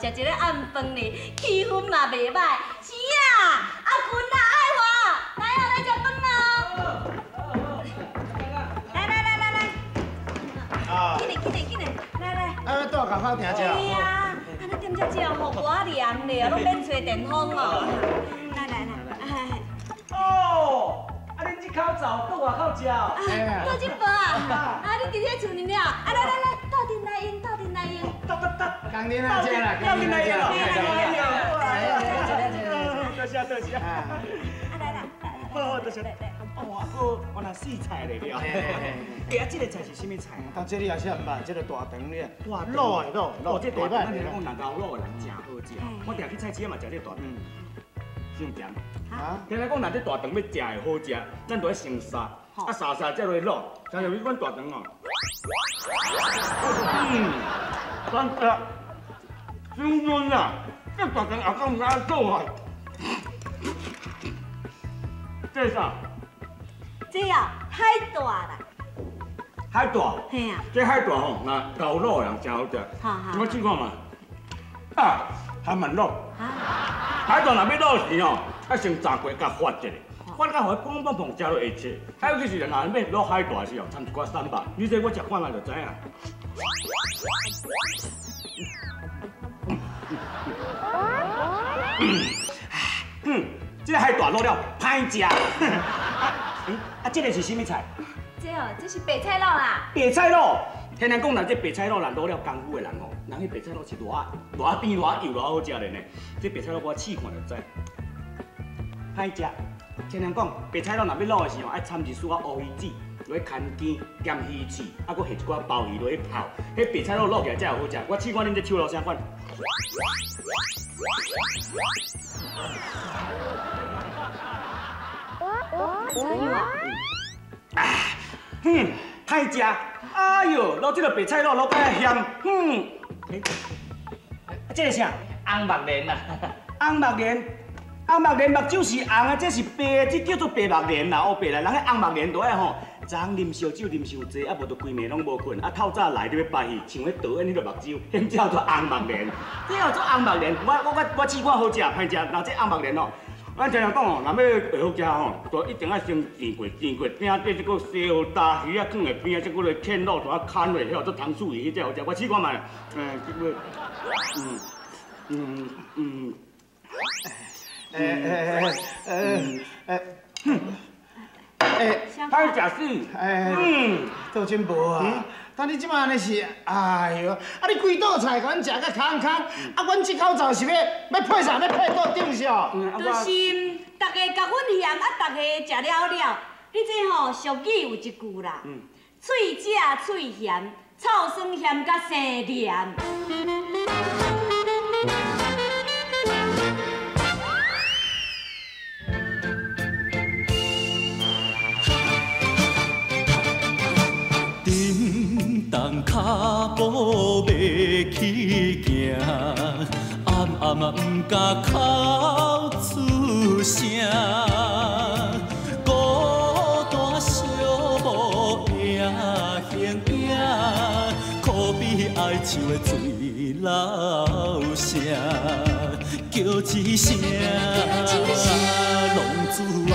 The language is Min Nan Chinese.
食一个暗饭呢，气氛嘛袂歹。是啊，阿坤啊，爱华，来哦，来食饭哦。来来来来来，进来进来进来，来来。啊，倒咖啡定食。对啊，啊，你踮遮食吼，无啊凉咧，拢免吹电风哦。来来来，哦，啊，恁这口灶倒外口食哦？啊，倒这步啊，啊，你伫咧厝里了？啊，来来来，斗阵来用，斗阵来用。斗斗斗。共恁来食啦，斗阵来用哦。多谢多谢。啊来来，好，多谢。哦，啊，阁原来四菜咧了。哎，啊，这个菜是啥物菜？当这里也是毋捌，这个大肠咧，大卤的卤卤，这大肠，咱讲若牛卤的人真好食。我定去菜市仔嘛食这个大肠，伤甜。啊？听来讲，若这大肠欲食会好食，咱就爱先杀，啊杀杀再落去卤，像这款大肠哦。嗯，咱伤润啊！这大肠阿公毋知做啊。这是啥？这啊，海带啦。海带。嘿啊。这海带吼，那牛卤的人真好食。好好。我试看觅。啊，还蛮卤。海带若欲卤时吼，爱先炸过，共发一下，发到予伊砰砰砰，食落会切。还有就是，若欲卤海带时吼，掺一寡三肉，你这我食看觅就知影。嗯，这个海带卤了歹食。啊，这个是啥物菜？这哦，这是白菜卤啦。白菜卤，听人讲，若这白菜卤，若卤了功夫的人吼，人彼白菜卤是偌偌甜、偌油、偌好食的呢。这白菜卤我试看就知，歹食。听人讲，白菜卤若欲卤的时候，爱掺一丝仔乌鱼子落去牵羹，咸鱼翅，啊，阁下一寡鲍鱼落去泡，彼白菜卤卤起来才会好食。我试看恁这手路啥款。怎样啊？啊，嗯，歹食。哎呦，卤这个白菜卤卤较咸，嗯。啊，这个啥？红目莲啊。红目莲，红目莲目睭是红的，这是白的，这叫做白目莲啦，乌白来。人彼红目莲都爱吼，昨昏啉烧酒啉伤济，啊无就规暝拢无困，啊透早来就欲拍戏，像彼导演彼个目睭，彼叫做红目莲。这叫做红目莲，我试看好食歹食，若这红目莲哦。咱常常讲哦，若欲会好食吼，就一定爱先煎过，煎过饼底这个西湖大鱼仔囥伫边仔，这个咧芡卤，就啊牵落，遐做糖醋鱼，彼才好食。我试看觅，这个，嗯嗯嗯，欸，歹食死，欸，倒真无啊。但你这马按呢是，哎哟，啊你规道菜共阮食甲空空，啊阮这口罩是欲配啥？欲配桌顶是哦？就是，逐家共阮嫌，啊逐家食了了。你这吼俗语有一句啦，喙食喙咸，臭酸咸甲生黏。跤步欲去行，暗暗啊毋敢哭出声。孤单寂寞影形影，可比爱树的水流声，叫一声浪子啊。